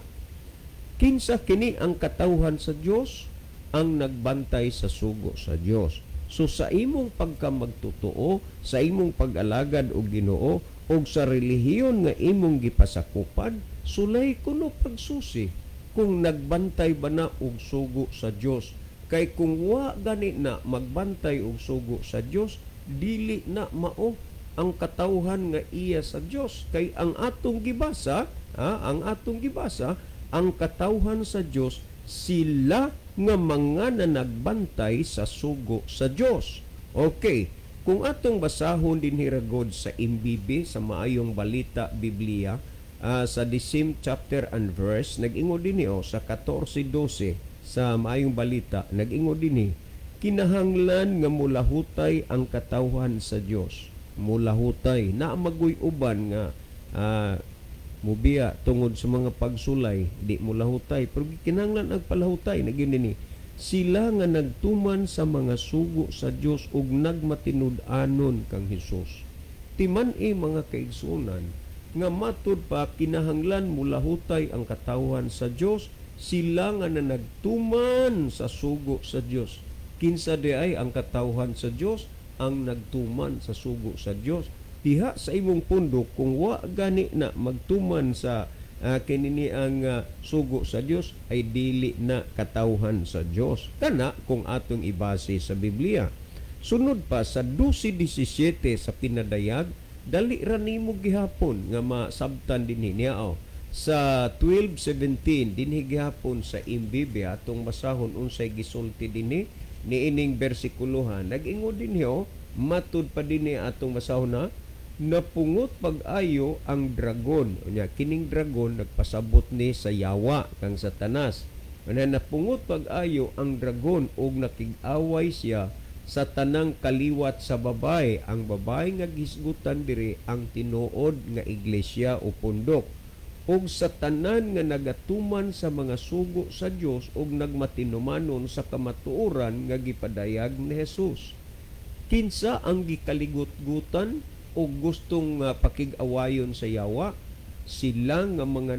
Kinsa kini ang katawhan sa Dios? Ang nagbantay sa sugo sa Dios. So sa imong pagkamagtotoo, sa imong pag-alagad og Ginoo ug sa relihiyon nga imong gipasakupan, sulay kuno pagsusi kung nagbantay ba na og sugo sa Dios. Kay kung wa gani na magbantay og sugo sa Dios, dili na mao ang katawhan nga iya sa Dios. Kay ang atong gibasa, ha, ang atong gibasa, ang katawhan sa Dios sila nga mga nanagbantay sa sugo sa Dios. Okay, kung atong basahon dinhi ragod sa MBB, sa Maayong Balita Biblia, sa the same chapter and verse, nag-ingon dinhi oh, sa 14:12 sa Maayong Balita, nag-ingon dinhi, kinahanglan nga mulahutay ang katawhan sa Dios. Mulahutay na maguy uban nga mubiya tungod sa mga pagsulay, di mulahutay, pero kinahanglan ang palahutay. Naging dinhi sila nga nagtuman sa mga sugo sa Dios ug nagmatinud-anon kang Hesus. Timan-i, mga kaigsuonan, nga matud pa kinahanglan mulahutay ang katawhan sa Dios, sila nga nanagtuman sa sugo sa Dios. Kinsa di ay ang katawhan sa Dios? Ang nagtuman sa sugo sa Dios. Diha sa imong pundok, kung wa gani na magtuman sa kinini ang sugo sa Dios, ay dili na katawhan sa Dios. Kana kung atong ibase sa Biblia. Sunod pa sa 12:17 sa pinadayag, dali ra nimo gihapon nga masabtan dinhi niya oh. Sa 12:17 dinhi gihapon sa MBB, atong basahon unsay gisulti dinhi niining bersikulohan. Nag-ingon dinhi oh, matud pa dinhi atong basahon na napungot pag-ayo ang dragon. Unya, kining dragon nagpasabot ni sa yawa kang Satanas. Unya, napungot pag-ayo ang dragon ug nakig-away siya sa tanang kaliwat sa babae. Ang babae nga gisgutan diri ang tinuod nga iglesia o pundok, ug sa tanan nga nagatuman sa mga sugo sa Dios ug nagmatinumanon sa kamatuoran nga gipadayag ni Jesus. Kinsa ang gikaligot-gutan o gustong pakig-awayon sa yawa? Sila nga mga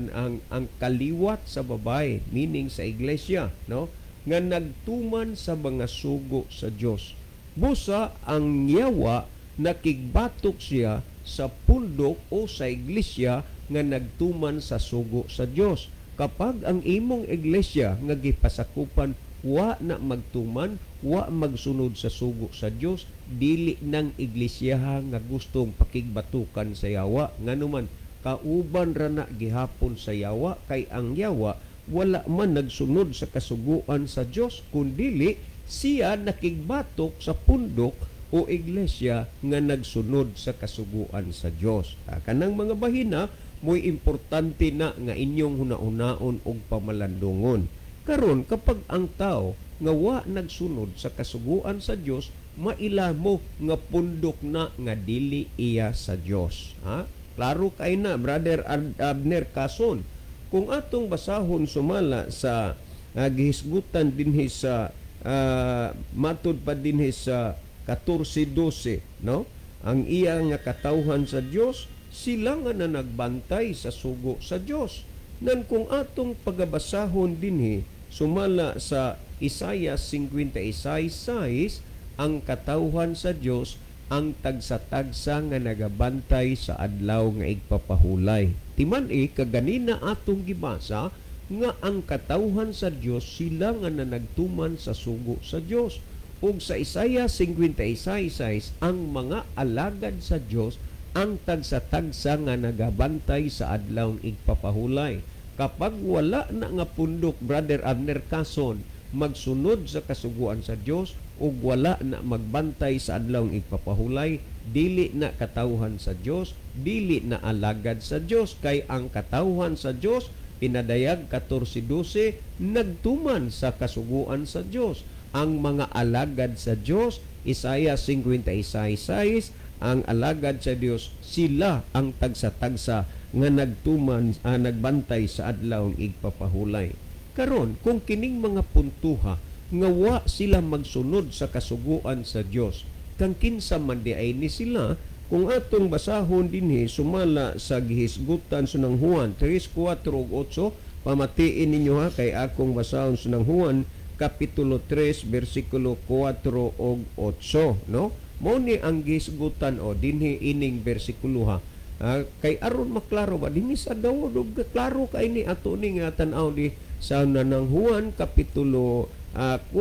ang kaliwat sa babae, meaning sa iglesia, no, nga nagtuman sa mga sugo sa Dios. Busa ang yawa nakigbatok siya sa pundok o sa iglesia nga nagtuman sa sugo sa Dios. Kapag ang imong iglesia nga gipasakupan wa na magtuman, wa magsunod sa sugo sa Dios, dili nang iglesia nga gustong pakigbatukan sa yawa. Nganuman kauban ra na gihapon sa yawa, kay ang yawa wala man nagsunod sa kasuguan sa Dios, kundili siya nakigbatok sa pundok o iglesia nga nagsunod sa kasuguan sa Dios. Kanang mga bahina mo'y importante na nga inyong hunahunaon og pamalandungon. Karon, kapag ang tao nga wa nagsunod sa kasuguan sa Dios, maila mo nga pundok na nga dili iya sa Dios. Ha? Klaro kay na, Brother Abner Cason. Kung atong basahon sumala sa gihisgutan dinhi sa matud pa dinhi sa 14:12, no? Ang iya nga katawhan sa Dios sila nga nanagbantay sa sugo sa Dios. Nan kung atong pagabasahon dinhi sumala sa Isaiah 56:6, ang katawhan sa Dios ang tagsa-tagsa nga nagabantay sa adlaw nga igpapahulay. Timan-i kaganina atong gibasa nga ang katawhan sa Dios sila nga nanagtuman sa sugo sa Dios. Ug sa Isaiah 56:6, ang mga alagad sa Dios ang tagsa-tagsa nga nagabantay sa adlaw igpapahulay. Kapag wala na nga pundok, Brother Abner Cason, magsunod sa kasuguan sa Dios ug wala na magbantay sa adlaw igpapahulay, dili na katawhan sa Dios, dili na alagad sa Dios, kay ang katawhan sa Dios, Pinadayag 14:12, nagtuman sa kasuguan sa Dios. Ang mga alagad sa Dios, Isaiah 56:6, ang alagad sa Dios, sila ang tagsa-tagsa nga nagtuman, nagbantay sa adlaw igpapahulay. Karon, kung kining mga puntuha nga wa sila magsunod sa kasuguan sa Dios, kang kinsa man di ay ni sila? Kung atong basahon dinhi sumala sa gihisgutan sa nang Juan 3:4 ug 8, pamatiin ninyo ha, kay akong basahon sa nang Juan kapitulo 3 bersikulo 4 ug 8, no? Mao ni ang gihisgutan o dinhi ining bersikulo ha. Kay aron maklaro ba dinhi sa Dawod, ug klaro kay ni ato ni nga tan-aw di sa nanang Juan kapitulo 4,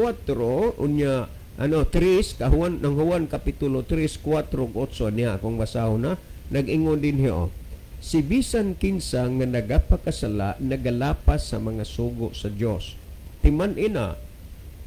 unya ano 3 ka Juan, ng Juan kapitulo 3, 4 ug 8 niya akong basahon na. Nag-ingon dinhi oh: "Si bisan kinsa nga nagapakasala, nagalapas sa mga sugo sa Dios." Timan ina,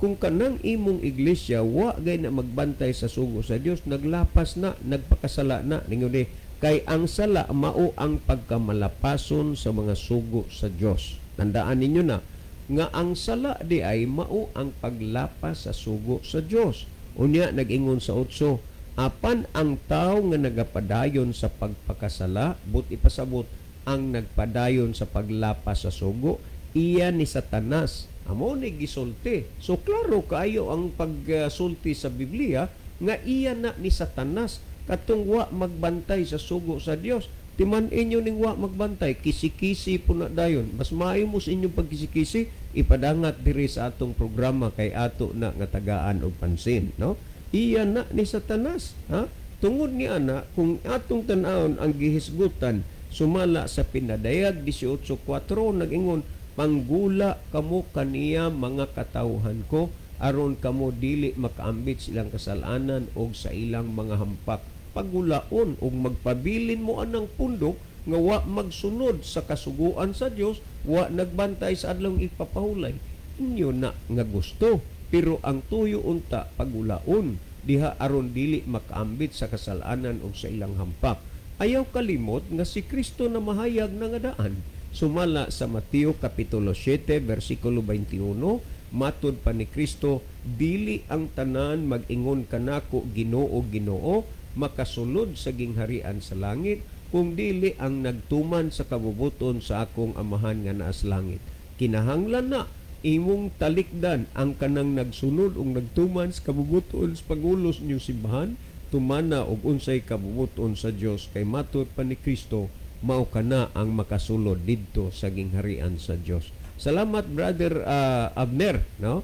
kung kanang imong iglesia wa gay na magbantay sa sugo sa Dios, naglapas na, nagpakasala na. Ningon di kay ang sala mao ang pagkamalapason sa mga sugo sa Dios. Tandaan ninyo na nga ang sala di ay mao ang paglapas sa sugo sa Dios. Unya nag-ingon sa 8, "Apan ang tao nga nagapadayon sa pagpakasala," but ipasabot, ang nagpadayon sa paglapas sa sugo, iya ni Satanas. Amo ni gisulti. So klaro kaayo ang pagsulti sa Biblia nga iya na ni Satanas katong wa magbantay sa sugo sa Dios. Timan inyo ning wa magbantay, kisi-kisi po na dayon. Mas maayo mo sa inyong pagkisi-kisi, ipadangat diri sa atong programa kay ato na nga tagaan og pansin, no? Iya na ni Satanas, ha? Tungod ni ana, kung atong tan-awon ang gihisgutan sumala sa Pinadayag 18:4, nag-ingon, "Panggula kamo kaniya, mga katawhan ko, aron kamo dili makaambit sa ilang kasalanan og sa ilang mga hampak." Pagulaon og magpabilin mo anang pundok nga wa magsunod sa kasuguan sa Dios, wa nagbantay sa adlong ipapahulay, inyo na nga gusto, pero ang tuyo unta pagulaon diha aron dili makaambit sa kasalanan og sa ilang hampak. Ayaw kalimot nga si Kristo na mahayag na nga daan. Sumala sa Mateo kapitulo 7 bersikulo 21, matud pa ni Kristo, "Dili ang tanan mag-ingon kanako, 'Ginoo, Ginoo,' makasulod sa gingharian sa langit, kung dili ang nagtuman sa kabubuton sa akong Amahan nga naa sa langit." Kinahanglan na imong talikdan ang kanang nagsunod ug nagtuman sa kabubuton sa pangulos inyong simbahan, tumana og unsay kabubuton sa Dios, kay matud pa ni Kristo, mao kana ang makasulod didto sa gingharian sa Dios. Salamat, Brother Abner, no?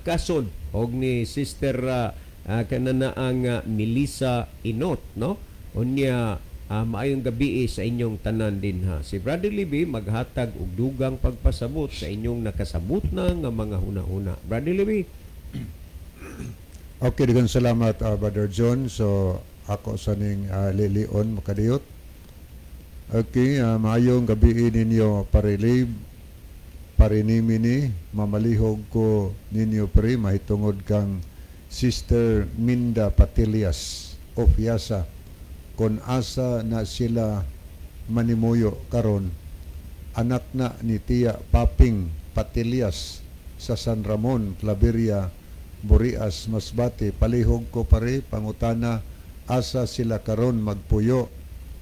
Kason og ni Sister kanana ang Melissa Inot, no? Unya maayong gabi sa inyong tanan din ha. Si Brother Libby maghatag og dugang pagpasabot sa inyong nakasabot na nga mga huna-huna. Brother Libby. Okay, daghang salamat, Brother John. So ako sa ning lilion makadiyot. Okay, maayong gabi ninyo, parilib parinimini, mamalihog ko ninyo pre mahitungod kang Sister Minda Patilias of Yasa, kon asa na sila manimuyo karon, anak na ni Tia Paping Patilias sa San Ramon, Claveria, Burias, Masbate. Palihog ko pare, pangutana asa sila karon magpuyo.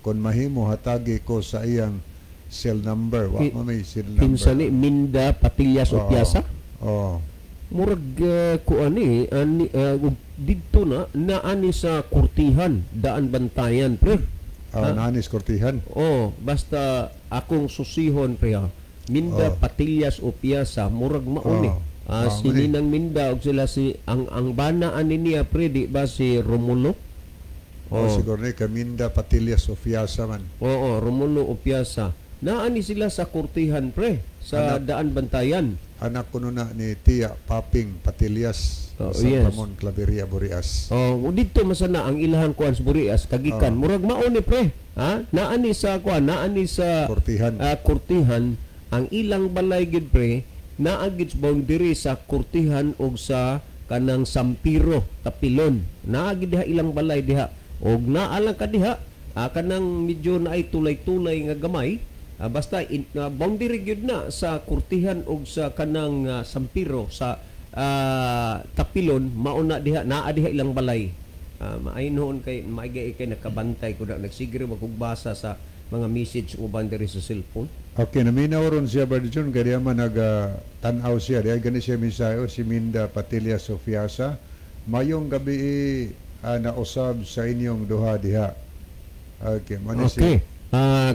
Kon mahimo, hatagi ko sa iyang cell number. Wa ma may cell number. Kinsa ni Minda Patillas Oo. Opiasa? Oo. Murag kuan ni ani didto na naani sa Kurtihan, Daan Bantayan, pre. Ah, naanis Kortihan. Oh, basta akong susihon, pre ha. Minda Patillas Opiasa, murag mao ni. Mao Si ni. Ninang Minda og sila si ang bana ani niya, pre, di ba si Romulo? Oh, siguro ni Kaminda Patillas Ofiasa man. Oo, Romulo Opiasa. Naani sila sa Kurtihan, pre, sa Anak. Daan Bantayan. Anak kuno na ni Tia Paping Patillas, Oh, San yes. Ramon, Claveria, Burias. Oh, dito masana ang ilahang kuan sa Burias kagikan. Oh. Murag mao ni, pre. Ha? Naa ni sa kuan, naa ni sa Kurtihan. Kurtihan ang ilang balay gid, pre, naa gid sa boundary sa Kurtihan og sa kanang Sampiro, Tapilon. Naa gid diha ilang balay diha. Og naa lang ka diha, kanang medyo naay tulay-tulay nga gamay, basta boundary gyud na sa Kurtihan og sa kanang Sampiro sa Tapilon, mao na diha, naa diha ilang balay. Maaynoon kay maigay kay nakabantay ko na nagsigre makugbasa sa mga message uban diri sa cellphone. Okay, naminaw ron siya, Brother John, kaya man nag tan-aw siya. Diya gani siya mensahe, si Minda Patilia Sofiasa. Mayong gabi nausab sa inyong duha diha. Okay, mao ni Okay.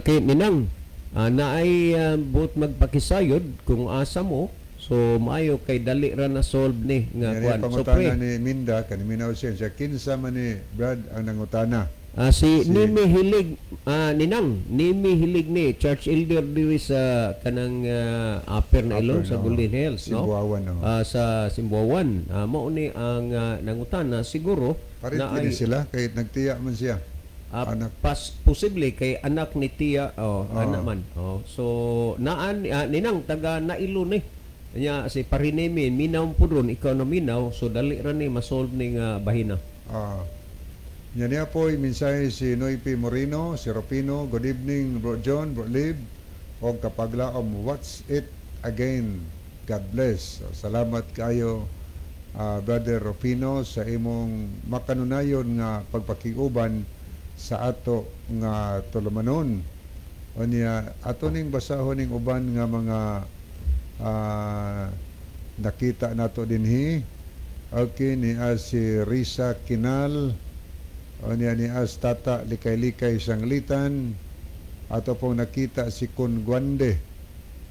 Kay Ninang, naay buot magpakisayod kung asa mo. So maayo kay dali ra na solve ni nga Nga kuan. So pangutana pre, ni Minda, kani minaw siya, siya kinsa man ni Brad ang nangutana. Si Nimi Hilig, Ninang, Nimi Hilig ni church elder diri sa kanang Upper na Ilon sa Upper, no. Golden Hills, no? Simbuawan, no. Sa Simbuawan. Mao ni ang nangutana siguro Parit na ni ay sila, kay nagtiya man siya. Anak. Pas posible kay anak ni Tia, oh, Oo. anak man. Oh, so naan Ninang taga Nailo ni. Nya si Parinemi minaw po ron, ikaw na minaw, so dali ra ni masolve ni nga bahina. Yan niya po, mensahe si Noy P. Moreno, si Rupino. Good evening, Bro John, Bro Lib. O kapaglaom, what's it again? God bless. So, salamat kayo, Brother Rufino, sa imong makanunayon nga pagpakiuban sa ato nga tulumanon. O niya, ato ning basahon ning uban nga mga nakita nato dinhi. Okay, ni si Risa Kinal, o niya ni as Tata Likay-Likay Sanglitan, ato pong nakita si Kun Guande,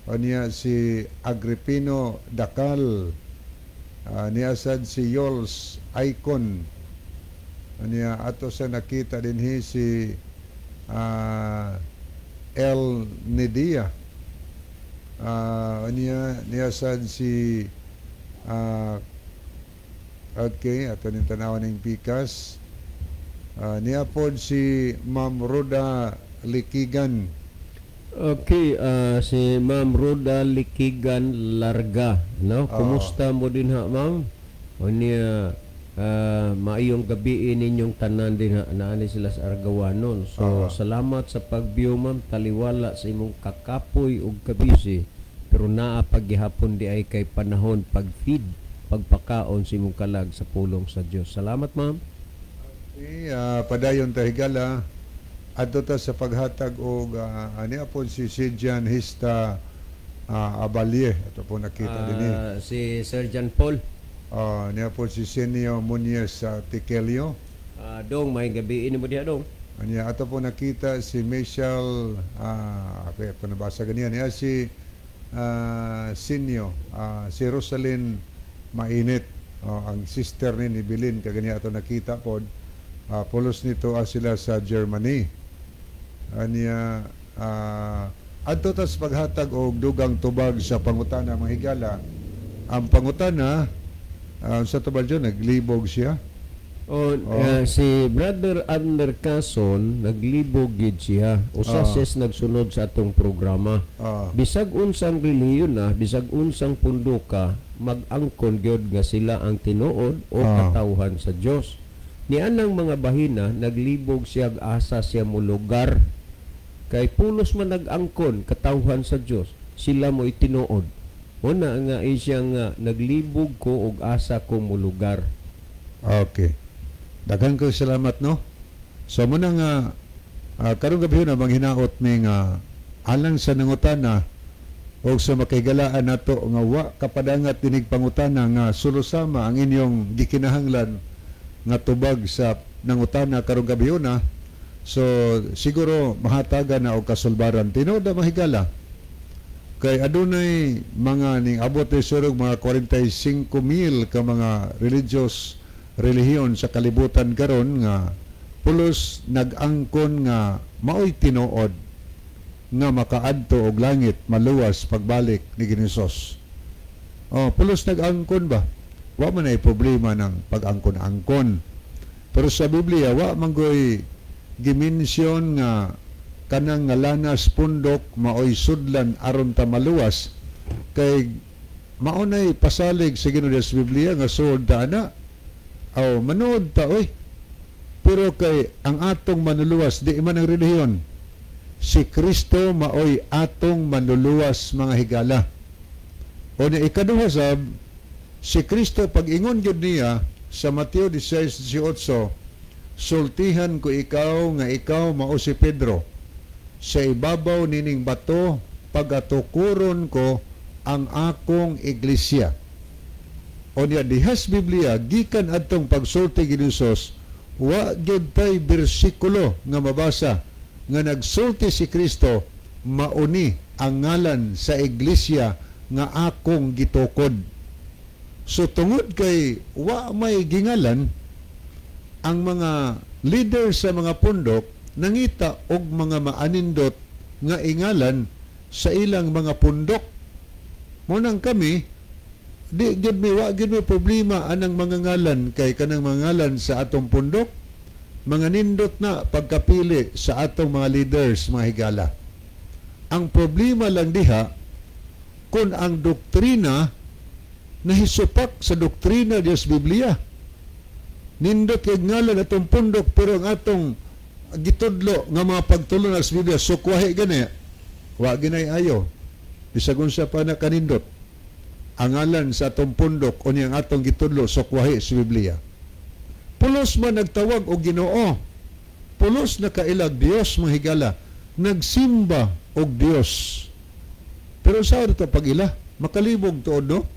o niya si Agripino Dakal, niya sad si Yols Icon, o niya ato sa nakita dinhi si El Nidia, o niya niya sad si okay, ato ning tanawan ng pikas. Niya pod si Ma'am Roda Likigan. Okay, si Ma'am Roda Likigan Larga, no? Oo. Kumusta mo din ha, Ma'am? O niya maayong gabi ninyong tanan din ha, naani sila sa Argawanon. So Oo. salamat sa pag-view, Ma'am, taliwala sa imong kakapoy ug kabisi. Pero naa paghihapon di ay kay panahon pag-feed, pagpakaon sa imong kalag sa pulong sa Dios. Salamat, Ma'am. Okay, padayon ta, higala. Adto ta sa paghatag og ani pod si Sijan Hista Abalye. Ato po nakita dinhi. Si Sir John Paul. Niya po si Senio Muñez sa Tikelio. Dong, may gabi ini mo diha, dong. Anya ato po nakita si Michelle, okay, ito nabasa ganyan. Niya si Sinyo, si Rosalyn Mainit, oh, ang sister ni Bilin, kaganya ato nakita po. Pulos nito sila sa Germany. Anya adto tas paghatag og dugang tubag sa pangutana, mga higala. Ang pangutana sa tubal dyan, naglibog siya. Oh, si Brother Abner Cason naglibog gid siya. Usa siya sa nagsunod sa atong programa. Bisag unsang relihiyon na, bisag unsang punduka, mag-angkon gyud nga sila ang tinuod o katawhan sa Dios. Nianang mga bahina naglibog siya ag asa siya molugar. Kay pulos man nag-angkon katawhan sa Dios, sila mo tinuod. Una nga siya nga naglibog ko og asa ko molugar. Okay. Daghan ko salamat, no. So muna nga karong gabi na manghinaot mi nga alang sa nangutana o sa makaigalaan nato nga wa kapadangat dinig pangutana nga sulusama ang inyong gikinahanglan nga tubag sa nangutana karong gabi na. So siguro mahatagan na og kasulbaran. Tinuod na, mahigala, kay adunay mga ning abot ni surog mga 45 mil ka mga religious relihiyon sa kalibutan karon nga pulos nag-angkon nga maoy tinuod nga makaadto og langit, maluwas pagbalik ni Ginoong. Oh, pulos nag-angkon ba? Wa man ay problema ng pag-angkon-angkon. Pero sa Biblia, wa man goy gi-mention nga kanang ngalanas pundok maoy sudlan aron ta maluwas, kay mao nay pasalig sa Ginoo sa Biblia nga suod ta ana aw manood ta oy. Pero kay ang atong manluluwas di man ang relihiyon. Si Kristo maoy atong manluluwas, mga higala. O na ikaduha sab, si Kristo, pag-ingon gyud niya sa Mateo 16:18, "Sultihan ko ikaw nga ikaw mao si Pedro. Sa ibabaw nining bato pagatukuron ko ang akong iglesia." O niya dihas Biblia, gikan adtong pagsulti ni Jesus, wa gyud tay bersikulo nga mabasa nga nagsulti si Kristo, "Mauni ang ngalan sa iglesia nga akong gitukod." So tungod kay wa may gingalan, ang mga leader sa mga pundok nangita og mga maanindot nga ingalan sa ilang mga pundok. Mao nang kami di gyud mi, wa gyud mi problema anang mga ngalan, kay kanang mga ngalan sa atong pundok mga nindot na pagkapili sa atong mga leaders, mga higala. Ang problema lang diha kung ang doktrina nahisupak sa doktrina Dios Biblia. Nindot kay ngalan atong pundok, pero ang atong gitudlo nga mga pagtulon sa Biblia sukwahi gani, wa ginay ayo, bisag unsa pa na kanindot ang ngalan sa atong pundok o ang atong gitudlo sukwahi sa Biblia. Pulos man nagtawag og Ginoo, pulos nakailag Dios, mga higala, nagsimba og Dios, pero sa ito pag-ila makalibog tuod, no?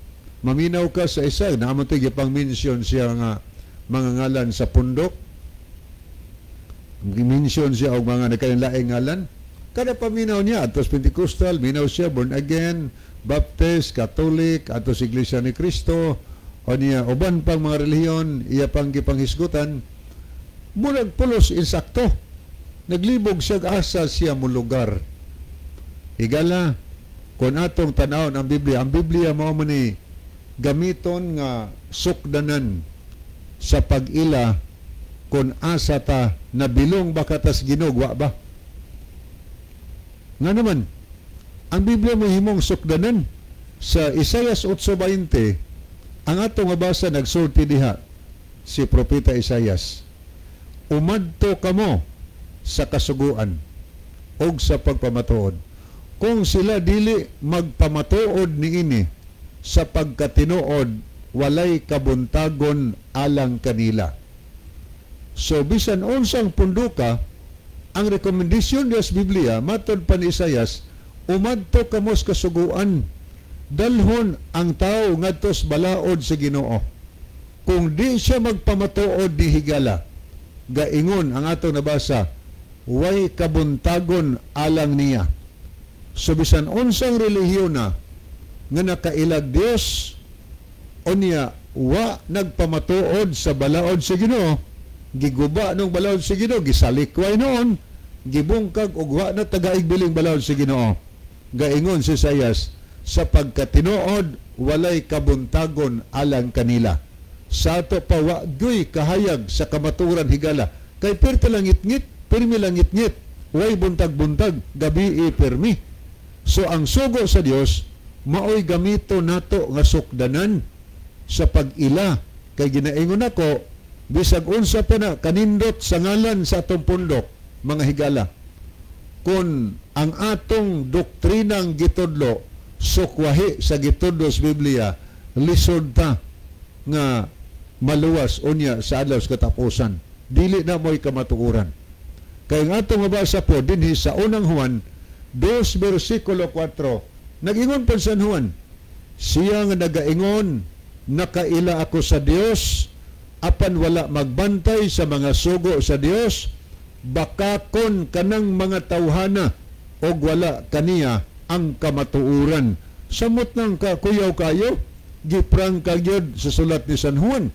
Maminaw ka sa isa naamon tay gipang mention siya nga mga ngalan sa pundok, mention siya og mga nagkalain ngalan. Kada paminaw niya atos Pentecostal, minaw siya born again, Baptist, Catholic, atos Iglesia ni Cristo, o niya uban pang mga relihiyon iya pang gipanghisgutan, murag pulos insakto. Naglibog siya asa siya molugar. Higala, kung atong tanawon ang Biblia, ang Biblia mao man ni gamiton nga sukdanan sa pag-ila kung asa ta nabilong ba katas Ginoo, wa ba. Nga naman, ang Biblia mo himong sukdanan. Sa Isaias 8:20, ang atong mabasa, nagsulti diha si Propeta Isaias, "Umadto kamo sa kasuguan og sa pagpamatuod. Kung sila dili magpamatuod niini sa pagkatinuod, walay kabuntagon alang kanila." So bisan unsang punduka, ang rekomendasyon niya sa Biblia, matod pa ni Isaias, umadto kamo sa kasuguan, dalhon ang tao ngadto sa balaod sa Ginoo. Kung di siya magpamatuod ni higala, gaingon ang atong nabasa, way kabuntagon alang niya. So bisan unsang relihiyon na nga nakailag Dios, unya wa nagpamatuod sa balaod sa Ginoo, giguba nung balaod sa Ginoo, gisalikway noon, gibungkag og wa na tagaig biling balaod sa Ginoo. Gaingon si Isaias, sa pagkatinuod walay kabuntagon alang kanila. Sa ato pa wa gyoy kahayag sa kamatuoran, higala. Kay perti lang ngit, pirmi lang ngit, way buntag-buntag, gabi pirmi. So ang sugo sa Dios maoy gamito nato nga sukdanan sa pag-ila, kay ginaingon ako, bisag unsa pa na kanindot sa ngalan sa atong pundok, mga higala, kung ang atong doktrinang gitudlo sukwahi sa gitudlo sa Biblia, lisod ta nga maluwas unya sa adlaw sa katapusan. Dili na mo'y kamatuoran. Kay ang atong mabasa po dinhi sa Unang Juan 2 versikulo 4, nag-ingon po San Juan, "Siya nga nagaingon, 'Nakaila ako sa Dios,' apan wala magbantay sa mga sugo sa Dios, bakakon kanang mga tawhana og wala kaniya ang kamatuoran." Samot nang kakuyaw kayo, giprangka gyud sa sulat ni San Juan.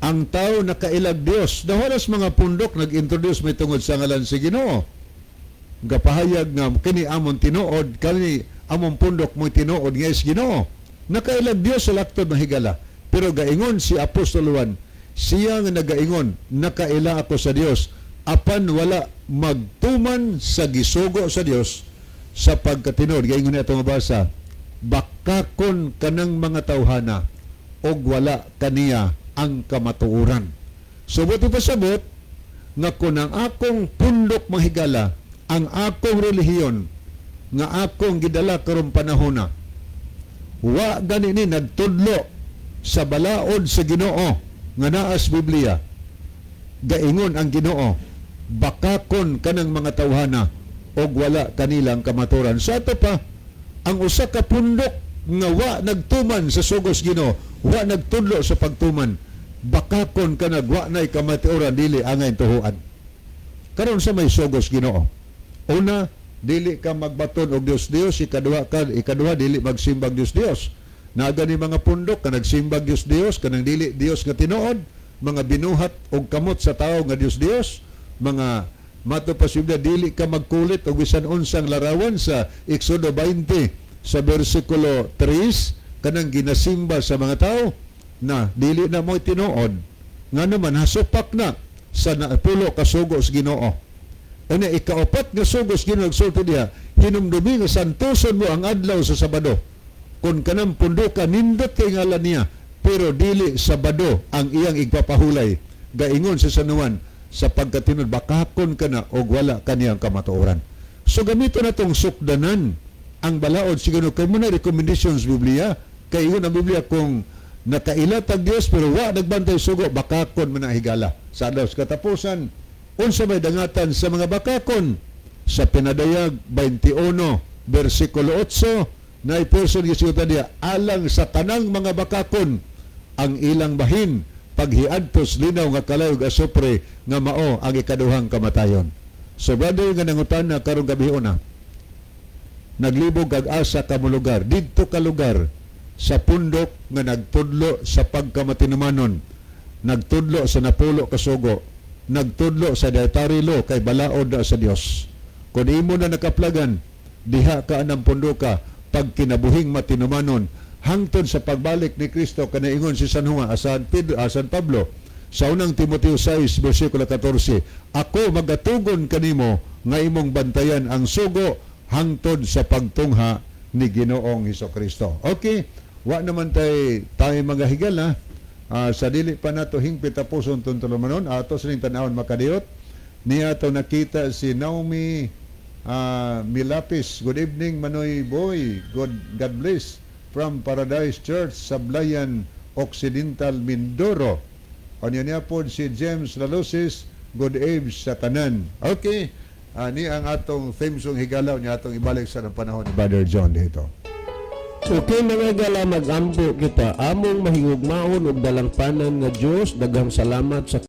Ang tao nakailag Dios. Dawalas mga pundok nag-introduce may tungod sa ngalan si Ginoo. Gapahayag nga kini amon tinuod, kani among pundok mo tinuod nga is Ginoo. Nakailag Dios sa laktod, mga higala. Pero gaingon si Apostol Juan, siya nga nagaingon, "Nakaila ako sa Dios," apan wala magtuman sa gisugo sa Dios sa pagkatinod. Gaingon niya itong mabasa, "Bakakon kanang mga tawhana og wala kaniya ang kamatuoran." So buot ipasabot nga kung ang akong pundok, mga higala, ang akong relihiyon nga akong gidala karong panahona, wa gani ni nagtudlo sa balaod sa Ginoo nga naa sa Biblia, gaingon ang Ginoo, "Bakakon kanang mga tawhana og wala kanilang kamaturan." Sa ato pa, ang usa ka pundok nga wa nagtuman sa sugos Ginoo, wa nagtudlo sa pagtuman, bakakon kanag wa nay kamatuoran, dili angay tuhuan. Karon, sa may sugos Ginoo? Una, dili ka magbaton og Dios Dios. Ikaduha, dili magsimbag Dios Dios. Naa gani mga pundok ka nagsimbag Dios Dios, kanang dili Dios nga tinuod, mga binuhat og kamot sa tao nga Dios Dios, mga mato pa sa Biblia, dili ka magkulit og bisan unsang larawan sa Exodo 20 sa bersikulo 3, kanang ginasimba sa mga tao na dili na mo tinuod, nga naman hasupak na sa napulo ka sugo sa Ginoo. Ano, ikaapat nga sugo sa Ginoo, nagsulti diha, "Hinumdumi nga santuson mo ang adlaw sa Sabado." Kung kanang punduka nindot kay ngalan niya, pero dili Sabado ang iyang igpapahulay. Gaingon sa San Juan, sa pagkatinod, bakakon ka na og wala kaniyang kamatuoran. So gamito na tong sukdanan ang balaod sa Ginoo kay mo na recommendations Biblia, kay ingon ang Biblia, kung nakaila tag Dios pero wa nagbantay sugo, bakakon man ang higala. Sa adlaw sa katapusan, unsa may dangatan sa mga bakakon? Sa Pinadayag 21 bersikulo 8, na person gisutan diya, alang sa tanang mga bakakon, ang ilang bahin paghiadtos linaw nga kalayo ug asupre, nga mao ang ikaduhang kamatayon. So brother nga nangutana karong gabi una, naglibog kag asa ka mo lugar, didto ka lugar sa pundok nga nagtudlo sa pagkamatinumanon, nagtudlo sa napulo ka sugo, nagtudlo sa dietary law, kay balaod na sa Dios. Kung imo na nakaplagan, diha ka anang pundoka pag kinabuhing matinumanon hangtod sa pagbalik ni Kristo. Kanaingon si San Juan, asan Pedro, asan Pablo sa Unang Timoteo 6 bersikulo 14, "Ako magatugon kanimo nga imong bantayan ang sugo hangtod sa pagtungha ni Ginoong Kristo." Okay, wa naman tay tayo mga higala. Sa dili pa nato hingpit tapuson tong tulumanon, ato sining tan-awon, makadiyot. Niya ato nakita si Naomi Milapis. "Good evening, Manoy Boy. Good God bless from Paradise Church, Sablayan, Occidental Mindoro." Kanya niya po si James Lalusis, "Good eve sa tanan." Okay. Ni ang atong theme song, higalaw niya atong ibalik sa panahon ni Brother John dito. Okay, mga higala, magampo kita. Among mahigugmaon ug dalangpanan nga Dios, daghang salamat sa